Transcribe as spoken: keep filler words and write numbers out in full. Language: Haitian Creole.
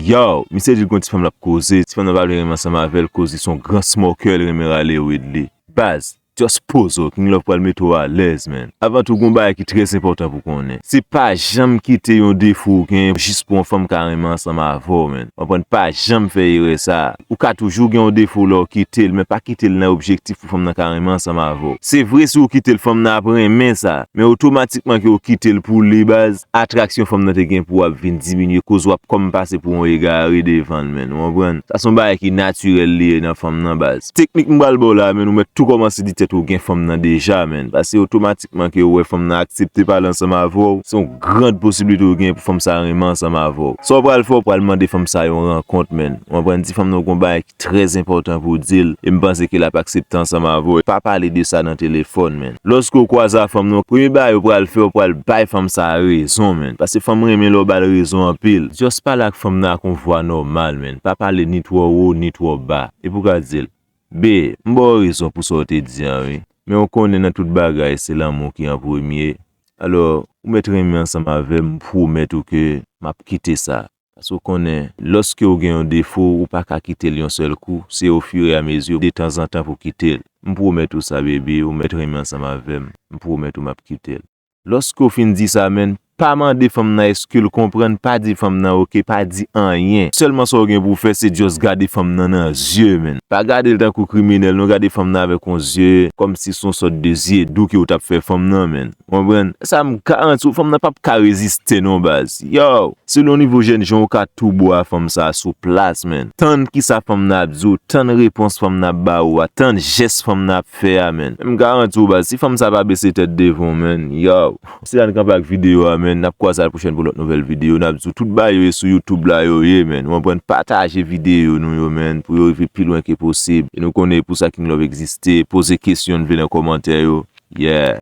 Yo, misye di l gon ti fanm l ap koze, ti fanm nan pa vle renmen ansanm avè l, koz li se yon gran smoker, li renmen rale weed li. Baz, just poze w, King Love pral mete w alèz, man. Avan tou, gon bagay ki trè enpòtan pou konnen. Se pa janm kite yon defo w gen jis pou yon fanm ka renmen ansanm avè w, man. Konprann, pa janm fè erè sa. Ou ka toujou gen yon defo lè w kite l, men pa kite l nan objektif pou fanm nan ka renmen ansanm avè w. Se vre, si w kite l, fanm nan ap renmen sa, men otomatikman ke w kite l pou li, baz, atraksyon fanm nan te gen pou w ap vin diminye, koz w ap kòm pase pou yon egare devan l, man. Ou konprann? Sa se yon bagay ki natirèl li ye nan fanm nan, baz. Teknik m pral ba w la, man, ou mèt tou kòmanse di tèt ou gen fanm nan deja, man. Paske otomatikman ke w wè fanm nan aksepte pale ansanm avè w, se yon gran posiblite w gen pou fanm sa renmen ansanm avè w. Sa w pral fè, w pral mande fanm sa yon rankont, man. Ou konprann? Di fanm nan w gon bagay ki trè enpòtan pou w di l, e m panse ke l ap aksepte ansanm avè w. Pa pale de sa nan telefòn, man. Lòske w kwaze a fanm nan, premye bagay ou pral fè, ou pral bay fanm sa rezon, man. Paske fanm renmen lè w ba l rezon anpil. Just pale ak fanm nan ak yon vwa nòmal, man. Pa pale ni twò wo, ni twò ba. Epi w ka di l, be, m ba w rezon pou sa w te di an, wi. Men w konnen nan tout bagay, se lanmou ki an premye. Alò, ou mèt renmen ansanm avè m, m pwomèt ou ke m ap kite sa. Paske w konnen, lòske w gen yon defo, ou pa ka kite l yon sèl kou, se ofiramezi, detanzantan pou w kite l. M pwomèt ou sa, baby, ou mèt renmen ansanm avè m, m pwomèt ou m ap kite l. Lòske w fin di sa, man, pa mande fanm nan èske l konprann, pa di fanm nan oke, pa di anyen. Sèlman sa w gen pou w fè, se just gade fanm nan nan zye, man. Pa gade l tankou kriminèl, non, gade fanm nan avèk yon zye, kòmsi se yon sòt de zye dou ke w t ap fè fanm nan, man. Ou konprann? Sa m garanti w, fanm nan p ap ka reziste, non, baz. Yo! Selon nivo jènjan w ka tou bo a fanm sa a sou plas, man. Tann kisa fanm nan ap di w, tann repons fanm nan ap ba ou a, tann jès fanm nan ap fè a, man. M garanti w, baz, si fanm sa pa bese tèt devan w, man, yo, se la n kanpe ak videyo a, man. N ap kwaze a la pwochèn pou lòt nouvèl videyo. N ap di w tout bagay yo ye sou YouTube la yo ye, man. Ou konprann? Pataje videyo nou yo, man, pou yo rive pi lwen ke posib. E nou konnen pou sa King Love egziste. Poze kesyon, n vle nan kòmantè yo. Yeah.